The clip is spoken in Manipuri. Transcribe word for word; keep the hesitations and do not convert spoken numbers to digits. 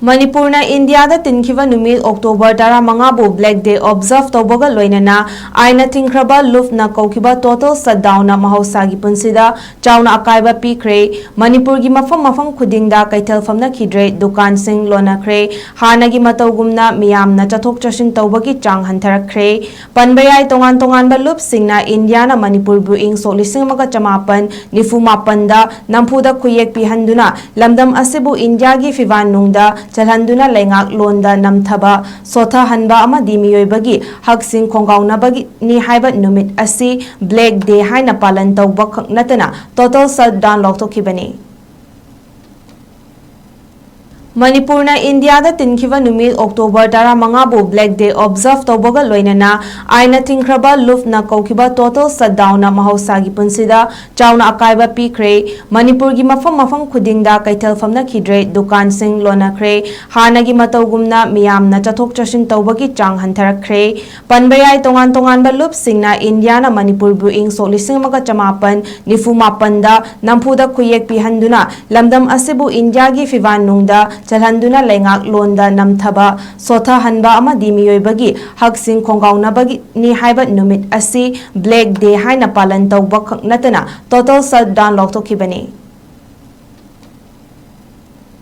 ꯃꯅꯤꯄꯨꯔꯅ ꯏꯟꯗꯤꯌꯥꯗ ꯇꯤꯟꯈꯤꯕ ꯅꯨꯃꯤꯠ ꯑꯣꯛꯇꯣꯕꯔ ꯇꯔꯥꯃꯉꯥꯕꯨ Black Day observe ꯇꯧꯕꯒ ꯂꯣꯏꯅꯅ ꯑꯥꯏꯟꯅ ꯊꯤꯡꯈ꯭ꯔꯕ ꯂꯨꯞꯅ ꯀꯧꯈꯤꯕ total shutdownꯅ ꯃꯍꯧꯁꯥꯒꯤ ꯄꯨꯟꯁꯤꯗ ꯆꯥꯎꯅ ꯑꯀꯥꯏꯕ ꯄꯤꯈ꯭ꯔꯦ꯫ ꯃꯅꯤꯄꯨꯔꯒꯤ ꯃꯐꯝ ꯃꯐꯝ ꯈꯨꯗꯤꯡꯗ ꯀꯩꯊꯦꯜ ꯐꯝꯅꯈꯤꯗ꯭ꯔꯦ, ꯗꯨꯀꯥꯟꯁꯤꯡ ꯂꯣꯟꯅꯈ꯭ꯔꯦ꯫ ꯍꯥꯟꯅꯒꯤ ꯃꯇꯧꯒꯨꯝꯅ ꯃꯤꯌꯥꯝꯅ ꯆꯠꯊꯣꯛ ꯆꯠꯁꯤꯟ ꯇꯧꯕꯒꯤ ꯆꯥꯡ ꯍꯟꯊꯔꯛꯈ꯭ꯔꯦ꯫ ꯄꯟꯕ ꯌꯥꯏ, ꯇꯣꯉꯥꯟ ꯇꯣꯉꯥꯟꯕ ꯂꯨꯞꯁꯤꯡꯅ ꯏꯟꯗꯤꯌꯥꯅ ꯃꯅꯤꯄꯨꯔꯕꯨ ꯏꯪ ꯁꯣꯛ ꯂꯤꯁꯤꯡ ꯑꯃꯒ ꯆꯃꯥꯄꯟ ꯅꯤꯐꯨ ꯃꯥꯄꯟꯗ ꯅꯝꯐꯨꯗ ꯈꯨꯌꯦꯛ ꯄꯤꯍꯟꯗꯨꯅ ꯂꯝꯗꯝ ꯑꯁꯤꯕꯨ ꯏꯟꯗꯤꯌꯥꯒꯤ ꯐꯤꯕꯥꯟꯅꯨꯡꯗ ꯆꯜꯍꯟꯗꯨꯅ ꯂꯩꯉꯥꯛꯂꯣꯟꯗ ꯅꯝꯊꯕ, ꯁꯣꯊꯍꯟꯕ ꯑꯃꯗꯤ ꯃꯤꯑꯣꯏꯕꯒꯤ ꯍꯛꯁꯤꯡ ꯈꯣꯡꯒꯥꯎꯅꯕꯒꯤꯅꯤ ꯍꯥꯏꯕ ꯅꯨꯃꯤꯠ ꯑꯁꯤ Black Day ꯍꯥꯏꯅ ꯄꯥꯂꯟ ꯇꯧꯕ ꯈꯛ ꯅꯠꯇꯅ total shutdown ꯂꯥꯎꯊꯣꯛꯈꯤꯕꯅꯤ꯫ ꯃꯅꯤꯄꯨꯔꯅ ꯏꯟꯗꯤꯌꯥꯗ ꯇꯤꯟꯈꯤꯕ ꯅꯨꯃꯤꯠ ꯑꯣꯛꯇꯣꯕꯔ ꯇꯔꯥꯃꯉꯥꯕꯨ Black Day observe ꯇꯧꯕꯒ ꯂꯣꯏꯅꯅ ꯑꯥꯏꯟꯅ ꯊꯤꯡꯈ꯭ꯔꯕ ꯂꯨꯞꯅ ꯀꯧꯈꯤꯕ total shutdownꯅ ꯃꯍꯧꯁꯥꯒꯤ ꯄꯨꯟꯁꯤꯗ ꯆꯥꯎꯅ ꯑꯀꯥꯏꯕ ꯄꯤꯈ꯭ꯔꯦ꯫ ꯃꯅꯤꯄꯨꯔꯒꯤ ꯃꯐꯝ ꯃꯐꯝ ꯈꯨꯗꯤꯡꯗ ꯀꯩꯊꯦꯜ ꯐꯝꯅꯈꯤꯗ꯭ꯔꯦ, ꯗꯨꯀꯥꯟꯁꯤꯡ ꯂꯣꯟꯅꯈ꯭ꯔꯦ꯫ ꯍꯥꯟꯅꯒꯤ ꯃꯇꯧꯒꯨꯝꯅ ꯃꯤꯌꯥꯝꯅ ꯆꯠꯊꯣꯛ ꯆꯠꯁꯤꯟ ꯇꯧꯕꯒꯤ ꯆꯥꯡ ꯍꯟꯊꯔꯛꯈ꯭ꯔꯦ꯫ ꯄꯟꯕ ꯌꯥꯏ, ꯇꯣꯉꯥꯟ ꯇꯣꯉꯥꯟꯕ ꯂꯨꯞꯁꯤꯡꯅ ꯏꯟꯗꯤꯌꯥꯅ ꯃꯅꯤꯄꯨꯔꯕꯨ ꯏꯪ ꯁꯣꯛ ꯂꯤꯁꯤꯡ ꯑꯃꯒ ꯆꯃꯥꯄꯟ ꯅꯤꯐꯨ ꯃꯥꯄꯟꯗ ꯅꯝꯐꯨꯗ ꯈꯨꯌꯦꯛ ꯄꯤꯍꯟꯗꯨꯅ ꯂꯝꯗꯝ ꯑꯁꯤꯕꯨ ꯏꯟꯗꯤꯌꯥꯒꯤ ꯐꯤꯕꯥꯟꯅꯨꯡꯗ ꯆꯜꯍꯟꯗꯨꯅ ꯂꯩꯉꯥꯛꯂꯣꯟꯗ ꯅꯝꯊꯕ, ꯁꯣꯊꯍꯟꯕ ꯑꯃꯗꯤ ꯃꯤꯑꯣꯏꯕꯒꯤ ꯍꯛꯁꯤꯡ ꯈꯣꯡꯒꯥꯎꯅꯕꯒꯤꯅꯤ ꯍꯥꯏꯕ ꯅꯨꯃꯤꯠ ꯑꯁꯤ Black Day ꯍꯥꯏꯅ ꯄꯥꯂꯟ ꯇꯧꯕ ꯈꯛ ꯅꯠꯇꯅ total shutdown ꯂꯥꯎꯊꯣꯛꯈꯤꯕꯅꯤ꯫